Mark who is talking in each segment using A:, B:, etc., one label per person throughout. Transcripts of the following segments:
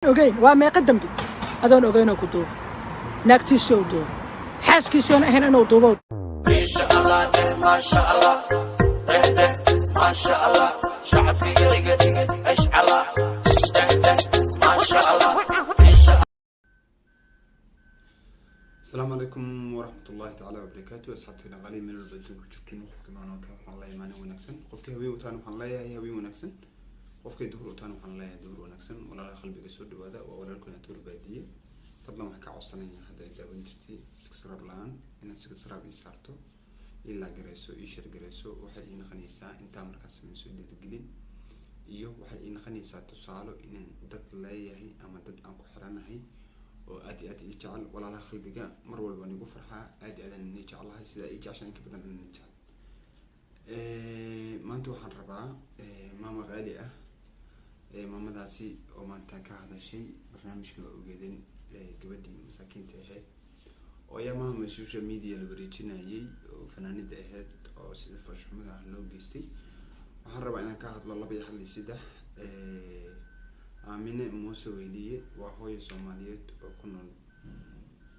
A: Ogeyn waa meeqa dembi adoon ogeyn oo ku duubo, naagtiisii u duubo, xaaskiisii oon ahayn inuu duubo.
B: Insha Allah, eh, Masha Allah, eh, eh, Masha Allah, shacabkiga iga dhigay ashcala, eh, eh, Masha Allah, Insha
C: Asalaamu calaykum waraxmatullahi tacaala wabarakaatu. Asxaabteena qaali, meel walba adduunka joogtiin, qofkii maalin wataan waxaan leeyahay maalin wanaagsan, qofkii habeen wataan waxaan leeyahay habeen wanaagsan, qofkii duhur wataan waxaan leeyahay duhur wanaagsan. Walaalaha qalbiga, soo dhawaada. Waa walaalkuna Tuur Baadiye. Fadlan waxaan ka codsanaya, hadda ay daawan jirtay subscribe la-aan, inaad subscribe ii saarto, ii gareyso, ii share gareyso. Waxay ii noqonaysaa intaa markaad sameyso dhiirigelin iyo waxay ii noqonaysaa tusaalo inaan dad leeyahay ama dad aan ku xiranahay oo aad iyo aad ii jecel. Walaalaha qalbiga, mar walba waan igu farxaa, aad iyo aad aan inii jeclahay, sida ii jeceshaan inka badan aan inii jecel. Maanta waxaan rabaa maama qaali ah, maamadaasi oo maanta ka hadashay barnaamijka waa ogeedeen, gabadhii masaakiinta ahayd oo ayaa maama social media la wareejinayay oo fanaanida ahayd oo sida foolxumada ah loo geystay. Waxaan rabaa inaan ka hadlo laba iyo hal iyo saddex. Aamine Muuse Wehliye waa hooyo Soomaaliyeed oo ku nool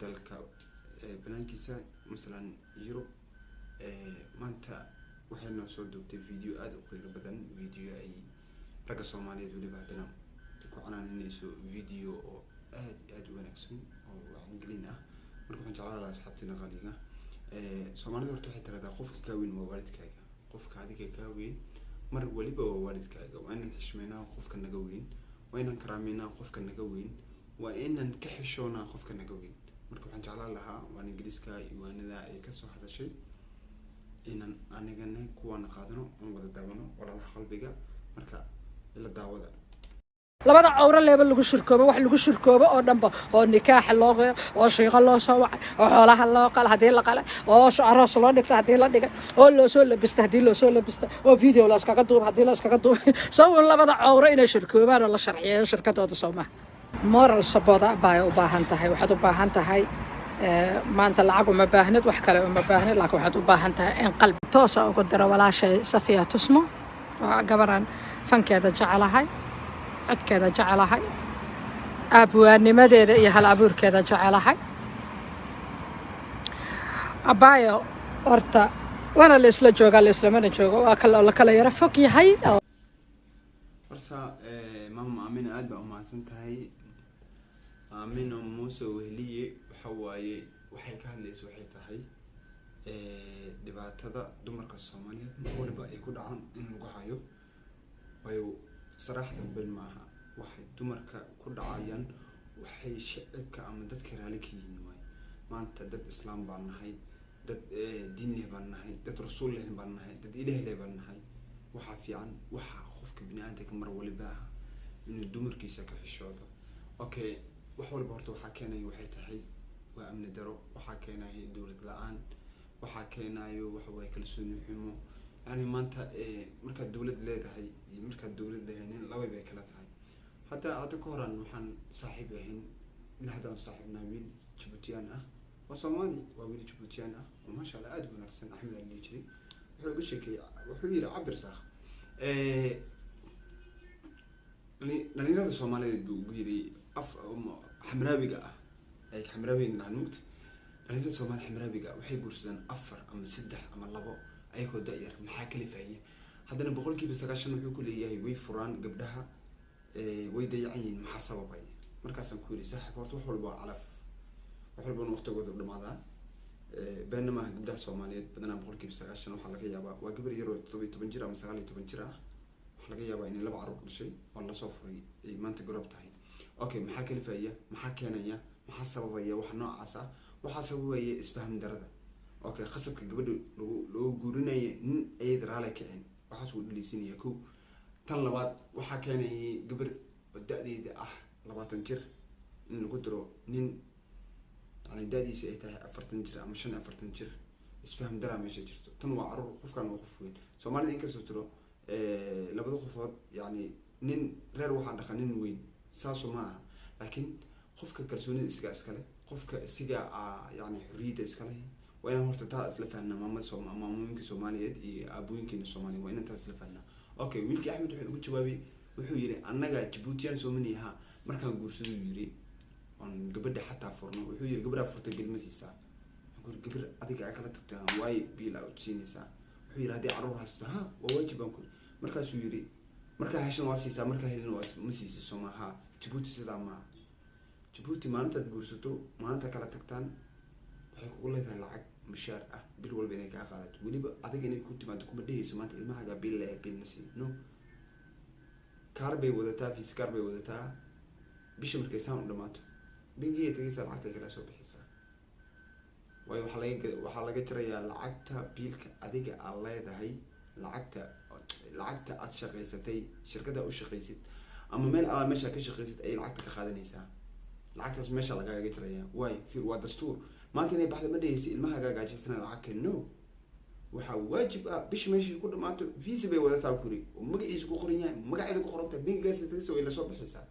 C: dalka banaankiisa, masalan Yurub. Maanta waxay noo soo duubtay video aada u qiiro badan, video ay ragga Soomaaliyeed weliba haddana ku canaaninayso, video oo aad iyo aada u wanaagsan oo wacyigelin ah. Marka waxaan jeclaan lahaa, asxaabtiina qaaliga, Soomaalida horta waxay tiraahdaa qofka kaa weyn waa waalidkaaga. Qofka adiga kaa weyn mar waliba waa waalidkaaga. Waa inaan xishmeynaa qofka naga weyn, waa inaan karaameynaa qofka naga weyn, waa inaan ka xishoonaa qofka naga weyn. Marka waxaan jeclaan lahaa waan ingiriiska iwaanada ay kasoo hadashay inaan anigana kuwaana qaadano oon wada daawano. Walaalaha qalbiga, marka ila daawada.
A: Labada cawro leeba lagu shirkoobo, wax lagu shirkoobo oo dhanba, oo nikaaxa loo qeyo, oo shiiqo loo soo wacay, oo xoolaha loo qala haddii la qalay, oo aroos loo dhigta haddii la dhigay, oo loo soo labista haddii loo soo labista, oo video la iskaga duuba haddii la iskaga duubay, sawun labada cawro inay shirkoobaan oo la sharciyeeyo shirkadooda. Soo maha moral support bay u baahan tahay. Waxaad u baahan tahay maanta lacag uma baahnid, wax kale uma baahnid, laakiin waxaad u baahan tahay in qalbi toosa ugu diro walaashay Safiya Tusmo oo gabaran fankeeda jecelahay, codkeeda jecelahay, abwaanimadeeda iyo hal abuurkeeda jecelahay. Abaayo, horta waana la isla joogaa, la islamana joogo, waa kala la kala yaro fog yahay.
C: Horta maama Aamina, aada baa umahadsan tahay. Aamina Muuse Wehliye waxa waaye waxay ka hadlaysa waxay tahay dhibaatada dumarka Soomaaliyeed mar waliba ay ku dhacaan in lagu hayo. Waayo, saraaxatan bel maaha waxay dumarka ku dhacayaan, waxay shacibka ama dadka raali ka yihiin. Waayo, maanta dad islaam baan nahay, dad diin leh baan nahay, dad rasuul leh baan nahay, dad Ilaah leh baan nahay. Waxaa fiican waxaa qofka bini aadamka mar waliba ah inuu dumarkiisa ka xishoodo. Okay, wax walba horta waxaa keenaya waxay tahay waa amni daro, waxaa keenaya dowlad la-aan, waxaa keenayo waxa waaye kalsooni xumo. Yani maanta markaad dowlad leedahay iyo markaad dowlad lahaynin labay bay kala tahay. Hadda ka horan waxaan saaxiib ahayn, ilaa haddaan saaxiibnaa, wiil Jabuutiyaan ah, waa Soomaali, waa wiil Jabuutiyaan ah oo maasha Allah aada u wanaagsan. Axmed aa dhihi jiray. Wuxuu iga sheekeeyey, wuxuu yidhi, Cabdirasaaq, dhalinyarada Soomaaliyeed buu ugu yidhi af xamraabiga ah, ay xamraabiga dhahan mugta, dhalinyarada Soomaaliya xamraabiga ah waxay guursadaan afar ama saddex ama labo ayagoo da-yar. Maxaa kalifaya? Haddana 90% wuxuu ku leeyahay way furaan gabdhaha, way dayacan yihiin. Maxaa sababay? Markaasaan ku yidhi, saaxib, horta wax walba waa calaf, wax walbana waqtigooda dhamaadaa. Beenna maaha, gabdhaha Soomaaliyeed badanaa 90% waxaa laga yaabaa waa gabar yaroo 17 jir ama 19 jir ah, waxaa laga yaabaa inay laba carruur dhashay oo lasoo furay, ay maanta garoob tahay. Okay, maxaa kalifaya? Maxaa keenaya? Maxaa sababaya waxa noocaas ah? Waxaa sababaya isfaham darada. Okay, khasabka gabadha lagu loo guurinaya nin ayada raali kicin, waxaas wuu dhaliisinaya. Ko tan labaad, waxaa keenayay gabar oo da-deeda ah 20 jir in lagu diro nin yani da-diisa ay tahay 40 jir ama 45 jir. Isfaham daraa meesha jirto. Tan waa caruur, qofkan waa qof weyn. Soomaalida inkastoo tiro labada qofood, yani nin reer waxaa dhaqa nin weyn, saasu ma aha, laakiin qofka kalsoonida isagaa iskale, qofka isaga yani xorriyadda iskale. Waa inaan horta taa isla fahnaa. Maamada maamooyinka Soomaaliyeed iyo aabooyinkeena Soomaaliyeed, waa inaan taa isla fahnaa. Okay, wiilkii Axmed wuxuu ugu jawaabay, wuxuu yidhi, annaga Jabuutiyaan soomaniyaha. Markaan guursaduu yiri oon gabadha xataa furno, wuxuu yiri gabadhaa furtay biil ma siisaa? Waxaan ku yiri gabar adiga aa kala tagtaa waayo biil aa siinaysaa? Wuxuu yiri haddii caruur haysto ha waa waajib baan ku yiri. Markaasuu yiri markaa heshan waa siisaa, markaa helin waa ma siisa, soo maaha? Jabuuti sidaa maaha. Jabuuti maalintaad guursato, maalinta kala tagtaan, waxay kugu leedahay lacag mushaar ah bil walba inay kaa qaadato. Weliba adiga inay ku timaado kuma dhehayso maanta ilmahaaga bil le bil na sii. No, kaar bay wadataa, Visa kaar bay wadataa. Bisha markay saan u dhamaato bangigay tagaysaa, lacagta kala soo bixaysaa. Waayo waxaa laga jarayaa lacagta biilka adiga aad leedahay, lacagta aad shaqaysatay, shirkadda u shaqaysid ama meel alla meesha ka shaqaysid ayay lacagta ka qaadanaysaa. Lacagtaas meesha lagaaga jaraya. Waay fir, waa dastuur. Maanta inay baxda ma dhehayso ilmaha gaagaajisana lacag keen. No, waxaa waajib ah bisha meesha ku dhamaato Visa bay wadataa kuri oo magaciisa ku qoran yahay, magaceeda ku qoran tahay, bangigaas tagaysa, way lasoo bixaysaa.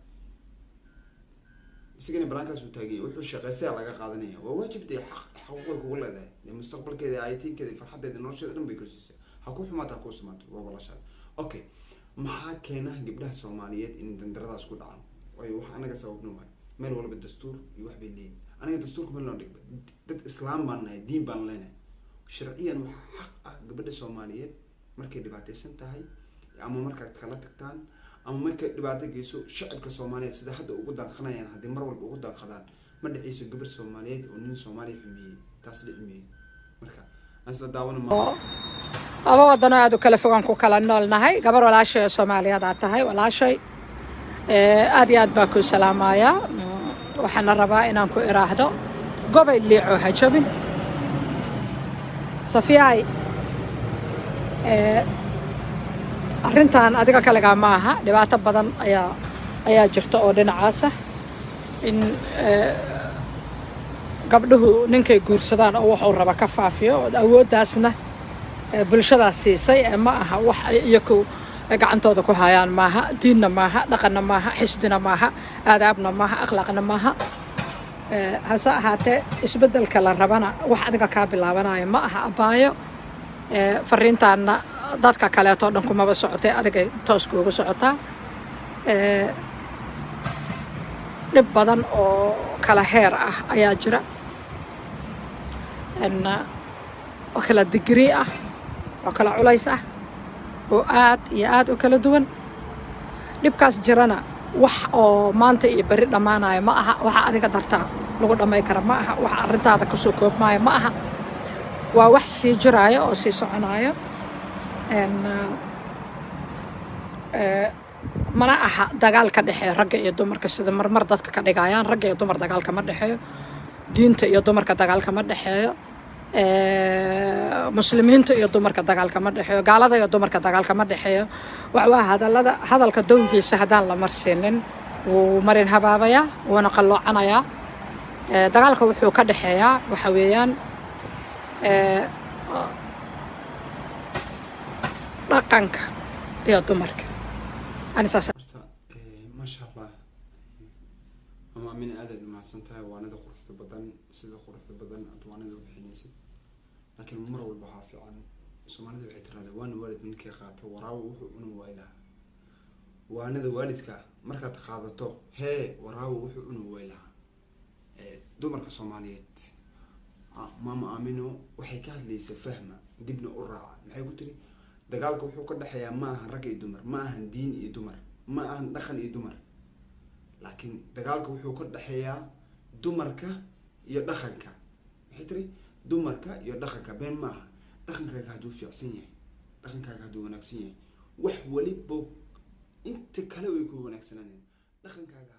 C: Isagana banaankaas uu taaganya, wuxuu shaqaystay laga qaadanaya. Waa waajib dee, xaq xaquuqay kugu leedahay dee, mustaqbalkeeda, aytiinkeeda, farxadeeda, nolosheeda dhan bay ku siisay. Ha ku xumaato, ha ku sumaato, waa walaashaada. Okay, maxaa keena gabdhaha Soomaaliyeed in dandaradaas ku dhacaan? Waayo wax anaga sababna waay. Meel walba dastuur iyo wax bay leeyihin. Aniga dastuurka meel noo dhigba, dad islaam baan nahay, diin baan leenahay. Sharciyan waxaa xaq ah gabadha Soomaaliyeed markay dhibaataysan tahay ama markaad kala tagtaan ama markay dhibaato geyso, shacabka Soomaaliyeed sida hadda ugu daanqanayaan haddii mar walba ugu daanqadaan, ma dhiciso gabar Soomaaliyeed oo nin Soomaaliya xumeeyey. Taas dhici meeyo. Marka aan isla daawano ma
A: Laba wadano aada u kala fogaan ku kala nool nahay. Gabar walaashay oo Soomaaliyeed aad tahay, walaashay, aad iyo aad baa ku salaamayaa. Waxaana rabaa inaan ku iraahdo gobay liico ha jabin. Safiyaay, arrintan adiga kaligaa ma aha. Dhibaato badan ayaa jirta oo dhinacaas ah, in gabdhuhu ninkay guursadaan oo wuxuu raba ka faafiyo, oo awooddaasna bulshadaas siisay. Ma aha wax ay iyaku gacantooda ku hayaan maaha, diinna maaha, dhaqanna maaha, xisdina maaha, aadaabna maaha, akhlaaqna maaha. Hase ahaatee isbeddelka la rabana wax adiga kaa bilaabanaya ma aha, abaayo. Fariintaanna dadka kaleeto dhan kumaba socotay, adigay toos kuugu socotaa. Dhib badan oo kala heer ah ayaa jira oo kala digrii ah oo kala culays ah oo aad iyo aad u kala duwan. Dhibkaas jirana wax oo maanta iyo berri dhammaanaya ma aha. Waxa adiga dartaa lagu dhamay kara ma aha, wax arrintaada kusoo koobmaayo ma aha. Waa wax sii jiraayo oo sii soconaayo. Mana aha dagaal ka dhexeeyo ragga iyo dumarka sida marmar dadka ka dhigayaan. Ragga iyo dumar dagaalka ma dhexeeyo, diinta iyo dumarka dagaalka ma dhexeeyo, muslimiinta iyo dumarka dagaalka ma dhexeeyo, gaalada iyo dumarka dagaalka ma dhexeeyo. Wax waa hadallada, hadalka dowgiisa haddaan la marsiinin wuu marin habaabayaa, wuuna qalloocanayaa. Dagaalka wuxuu ka dhexeeyaa waxa weeyaan dhaqanka iyo dumarka. Ani saas.
C: Horta maasha Allah, ama Amina, aad aad umahadsan tahay waanada quruxda badan, sida quruxda badan aad waanada u bixinaysid. Laakiin mar walba waxaa fiican, Soomaalida waxay tiraahdaa waana waalid ninkii qaato waraawo wuxuu cunu waay lahaa. Waanada waalidka markaad qaadato hee waraawo wuxuu cunu waay lahaa. Dumarka Soomaaliyeed, maama Aamino waxay ka hadlaysaa fahma, dibna u raaca. Maxay ku tiri? Dagaalka wuxuu ka dhexeeyaa ma ahan rag iyo dumar, ma ahan diin iyo dumar, ma ahan dhaqan iyo dumar, laakiin dagaalka wuxuu ka dhexeeyaa dumarka iyo dhaqanka. Maxay tiri? Dumarka iyo dhaqanka. Been ma aha. Dhaqankaaga hadduu fiicsan yahay, dhaqankaaga hadduu wanaagsan yahay, wax waliba inta kale way ku wanaagsanaan. Dhaqankaaga